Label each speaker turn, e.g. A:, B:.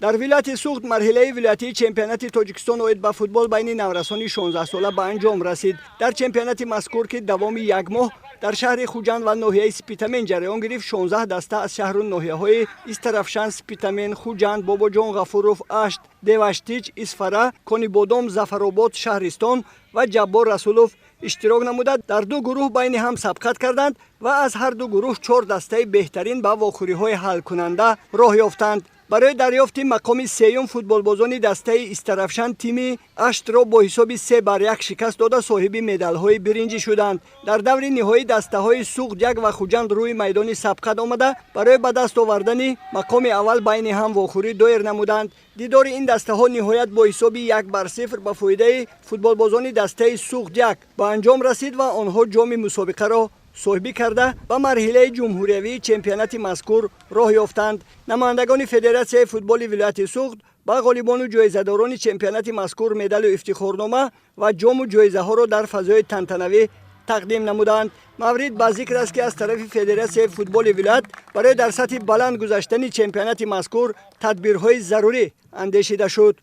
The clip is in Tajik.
A: Дар вилояти Суғд марҳилаи вилоятии чемпионати Тоҷикистон оид ба футбол байни наврасони 16-сола ба анҷом расид. Дар чемпионати мазкур, ки давоми як моҳ дар шаҳри Хуҷанд ва ноҳияи Спитамен ҷараён гирифт, 16 даста аз шаҳру ноҳияҳои Истаравшан, Спитамен, Хуҷанд, Бобоҷон Ғафуров, Ашт, Деваштич, Исфара, Конибодом, Зафаробод, Шаҳристон ва Ҷаббор Расулов иштирок намуда, дар ду гурӯҳ байни ҳам сабқат карданд ва аз ҳар ду гурӯҳ чор дастаи беҳтарин ба вохӯриҳои ҳалкунанда роҳ ёфтанд. Барои дарёфти мақоми сеюм футболбозони дастаи Истаравшан тими Аштро бо ҳисоби 3-1 шикаст дода, соҳиби медалҳои биринҷӣ шуданд. Дар даври ниҳоӣ дастаҳои Суғд як ва Хуҷанд рӯи майдони сабқат омада, барои ба даст овардани мақоми аввал байни ҳам вохӯрӣ доир намуданд. Дидори ин дастаҳо ниҳоят бо ҳисоби 1-0 ба фоидаи футболбозони дастаи Суғд як ба анҷом расид ва онҳо ҷоми мусобиқаро соҳибӣ карда, ба марҳилаи ҷумҳуриявии чемпионати мазкур роҳ ёфтанд. Намояндагони Федератсияи футболи вилояти Суғд ба ғолибону ҷоизадорони чемпионати мазкур медалу ифтихорнома ва ҷому ҷоизаҳоро дар фазои тантанавӣ тақдим намуданд. Маврид ба зикр аст, ки аз тарафи Федератсияи футболи вилоят барои дар сатҳи баланд гузаштани чемпионати мазкур тадбирҳои зарурӣ андешида шуд.